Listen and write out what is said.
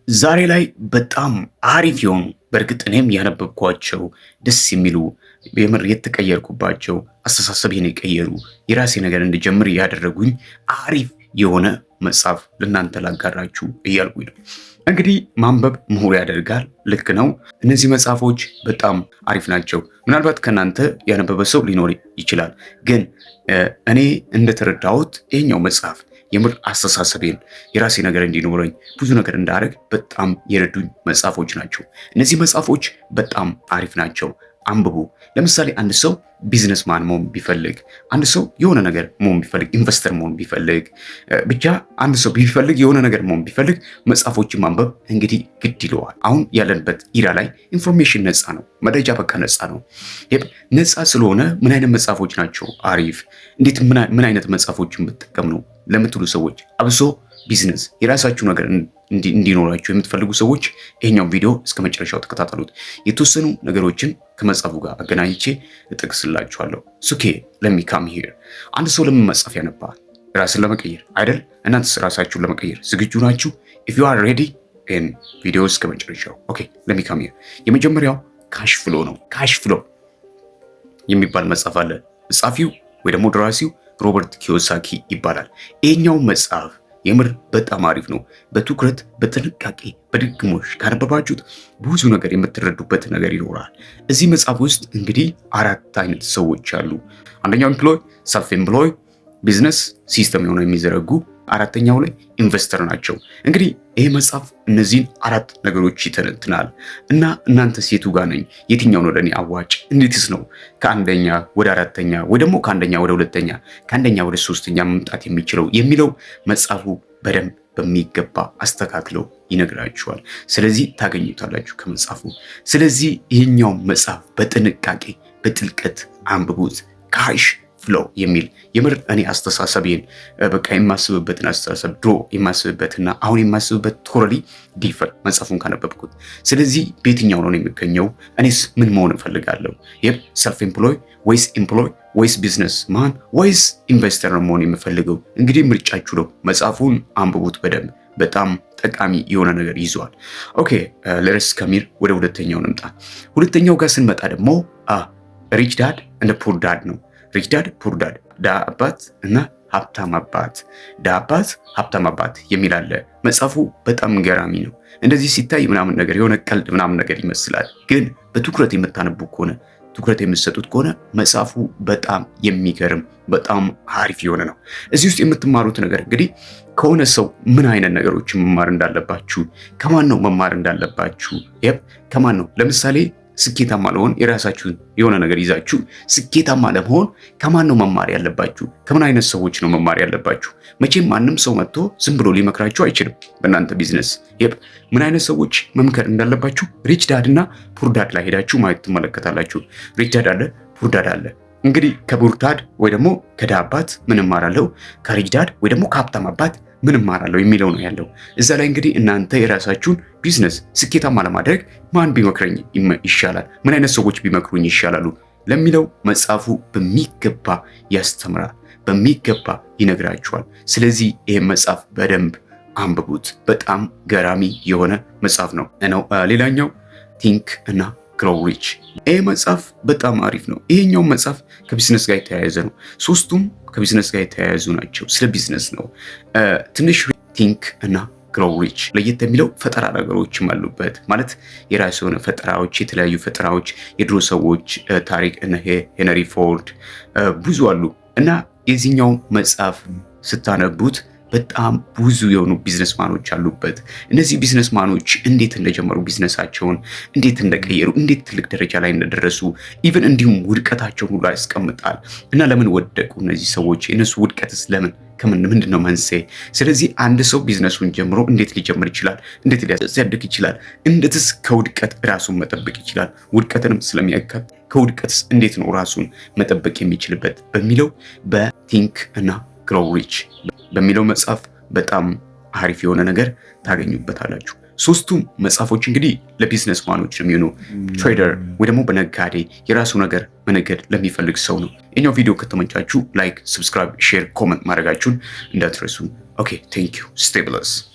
ዛሬ ላይ በጣም አሪፍ የሆኑ፣ በእርግጥ እኔም ያነበብኳቸው፣ ደስ የሚሉ፣ የምር የተቀየርኩባቸው፣ አስተሳሰቤን የቀየሩ፣ የራሴ ነገር እንድጀምር ያደረጉኝ አሪፍ የሆነ መጽሐፍ ለእናንተ ላጋራችሁ እያልኩኝ ነው። እንግዲህ ማንበብ ምሁር ያደርጋል። ልክ ነው። እነዚህ መጽሐፎች በጣም አሪፍ ናቸው። ምናልባት ከእናንተ ያነበበ ሰው ሊኖር ይችላል። ግን እኔ እንደተረዳሁት ይሄኛው መጽሐፍ የምር አስተሳሰቤን፣ የራሴ ነገር እንዲኖረኝ፣ ብዙ ነገር እንዳደርግ በጣም የረዱኝ መጽሐፎች ናቸው። እነዚህ መጽሐፎች በጣም አሪፍ ናቸው። አንብቡ። ለምሳሌ አንድ ሰው businessman መሆን ቢፈልግ፣ አንድ ሰው የሆነ ነገር መሆን ቢፈልግ፣ investor መሆን ቢፈልግ፣ ብቻ አንድ ሰው ቢፈልግ፣ የሆነ ነገር መሆን ቢፈልግ መጽሐፎችን ማንበብ እንግዲህ ግድ ይለዋል። አሁን ያለንበት era ላይ information ነፃ ነው። መረጃ በቃ ነፃ ነው። ነፃ ስለሆነ ምን አይነት መጽሐፎች ናቸው አሪፍ፣ እንዴት፣ ምን አይነት መጽሐፎችን ብጠቀም ነው ለምትሉ ሰዎች፣ አብሶ ቢዝነስ የራሳችሁ ነገር እንዲኖራችሁ የምትፈልጉ ሰዎች ይሄኛውን ቪዲዮ እስከ መጨረሻው ተከታተሉት። የተወሰኑ ነገሮችን ከመጽሐፉ ጋር አገናኝቼ እጠቅስላችኋለሁ። Okay, let me come here። አንድ ሰው ለምን መጽሐፍ ያነባል? ራስን ለመቀየር አይደል? እናንተስ ራሳችሁን ለመቀየር ዝግጁ ናችሁ? If you are ready ይህን ቪዲዮ እስከ መጨረሻው። Okay, let me come here። የመጀመሪያው Cash Flow ነው። Cash Flow የሚባል መጽሐፍ አለ። ጸሐፊው ወይ ደግሞ ደራሲው ሮበርት ኪዮሳኪ ይባላል። ይሄኛው መጽሐፍ የምር በጣም አሪፍ ነው። በትኩረት፣ በጥንቃቄ፣ በድግግሞሽ ካነበባችሁት ብዙ ነገር የምትረዱበት ነገር ይኖራል። እዚህ መጽሐፍ ውስጥ እንግዲህ አራት አይነት ሰዎች አሉ። አንደኛው employee፣ self employee፣ business system የሆነ የሚዘረጉ፣ አራተኛው ላይ investor ናቸው። እንግዲህ ይህ መጽሐፍ እነዚህን አራት ነገሮች ይተነትናል። እና እናንተ የቱ ጋር ነኝ? የትኛው ነው ለእኔ አዋጭ? እንዴትስ ነው ከአንደኛ ወደ አራተኛ ወይ ደግሞ ከአንደኛ ወደ ሁለተኛ፣ ከአንደኛ ወደ ሶስተኛ መምጣት የሚችለው የሚለው መጽሐፉ በደንብ በሚገባ አስተካክለው ይነግራችኋል። ስለዚህ ታገኙታላችሁ ከመጽሐፉ። ስለዚህ ይህኛው መጽሐፍ በጥንቃቄ በጥልቀት አንብቡት። Cash Flow የሚል የምር እኔ አስተሳሰቤን፣ በቃ የማስብበትን አስተሳሰብ፣ ድሮ የማስብበትና አሁን የማስብበት totally different መጽሐፉን ካነበብኩት። ስለዚህ በየትኛው ነው የሚገኘው? እኔስ ምን መሆን እፈልጋለሁ? Yep, self employee ወይስ employee ወይስ business man ወይስ investor ነው መሆን የምፈልገው? እንግዲህ ምርጫችሁ ነው። መጽሐፉን አንብቡት በደንብ፣ በጣም ጠቃሚ የሆነ ነገር ይዟል። Okay, let's come here፣ ወደ ሁለተኛው እንምጣ። ሁለተኛው ጋር ስንመጣ ደግሞ Rich Dad and Poor Dad ነው። Rich Dad Poor Dad፣ ድሃ አባት እና ሀብታም አባት፣ ድሃ አባት ሀብታም አባት የሚል አለ። መጽሐፉ በጣም ገራሚ ነው። እንደዚህ ሲታይ ምናምን ነገር የሆነ ቀልድ ምናምን ነገር ይመስላል። ግን በትኩረት የምታነቡ ከሆነ፣ ትኩረት የምትሰጡት ከሆነ መጽሐፉ በጣም የሚገርም፣ በጣም አሪፍ የሆነ ነው። እዚህ ውስጥ የምትማሩት ነገር እንግዲህ ከሆነ ሰው ምን አይነት ነገሮችን መማር እንዳለባችሁ፣ ከማን ነው መማር እንዳለባችሁ፣ yep፣ ከማን ነው፣ ለምሳሌ ስኬታማ ለመሆን የራሳችሁን የሆነ ነገር ይዛችሁ ስኬታማ ለመሆን ከማን ነው መማር ያለባችሁ? ከምን አይነት ሰዎች ነው መማር ያለባችሁ? መቼም ማንም ሰው መጥቶ ዝም ብሎ ሊመክራችሁ አይችልም በእናንተ ቢዝነስ። Yep፣ ምን አይነት ሰዎች መምከር እንዳለባችሁ Rich Dad እና Poor Dad ላይ ሄዳችሁ ማየት ትመለከታላችሁ። Rich Dad አለ፣ Poor Dad አለ። እንግዲህ ከ Poor Dad ወይ ደግሞ ከድሃ አባት ምን እማራለሁ፣ ከ Rich Dad ወይ ደግሞ ከሀብታም አባት ምን እማራለሁ የሚለው ነው ያለው። እዛ ላይ እንግዲህ እናንተ የራሳችሁን ቢዝነስ ስኬታማ ለማድረግ ማን ቢመክረኝ ይሻላል፣ ምን አይነት ሰዎች ቢመክሩኝ ይሻላሉ ለሚለው መጽሐፉ በሚገባ ያስተምራል፣ በሚገባ ይነግራችኋል። ስለዚህ ይህን መጽሐፍ በደንብ አንብቡት። በጣም ገራሚ የሆነ መጽሐፍ ነው። ሌላኛው Think and Grow Rich። ይህ መጽሐፍ በጣም አሪፍ ነው። ይሄኛው መጽሐፍ ከቢዝነስ ጋር የተያያዘ ነው። ሶስቱም ከቢዝነስ ጋር የተያያዙ ናቸው። ስለ ቢዝነስ ነው። ትንሽ Think and Grow Rich ለየት የሚለው ፈጠራ ነገሮችም አሉበት። ማለት የራሱ የሆነ ፈጠራዎች፣ የተለያዩ ፈጠራዎች፣ የድሮ ሰዎች ታሪክ፣ እነ ሄነሪ ፎርድ ብዙ አሉ። እና የዚህኛው መጽሐፍ ስታነቡት በጣም ብዙ የሆኑ businessman ኦች አሉበት። እነዚህ businessman ኦች እንዴት እንደጀመሩ፣ ቢዝነሳቸውን እንዴት እንደቀየሩ፣ እንዴት ትልቅ ደረጃ ላይ እንደደረሱ፣ even እንዲሁም ውድቀታቸውን ሁሉ ያስቀምጣል። እና ለምን ወደቁ እነዚህ ሰዎች፣ የእነሱ ውድቀትስ ለምን፣ ከምን፣ ምንድን ነው መንስኤ? ስለዚህ አንድ ሰው ቢዝነሱን ጀምሮ እንዴት ሊጀምር ይችላል? እንዴት ሊያሳድግ ይችላል? እንዴትስ ከውድቀት ራሱን መጠበቅ ይችላል? ውድቀትንም ስለሚያካትት ከውድቀትስ እንዴት ነው ራሱን መጠበቅ የሚችልበት በሚለው በ Think and Grow Rich በሚለው መጽሐፍ በጣም አሪፍ የሆነ ነገር ታገኙበታላችሁ። ሶስቱም መጽሐፎች እንግዲህ ለ businessman ኦች የሚሆኑ፣ trader ወይ ደግሞ በነጋዴ፣ የራሱ ነገር መነገድ ለሚፈልግ ሰው ነው። የኛው ቪዲዮ ከተመቻችሁ like፣ subscribe፣ share፣ comment ማድረጋችሁን እንዳትረሱ። Okay, thank you, stay blessed።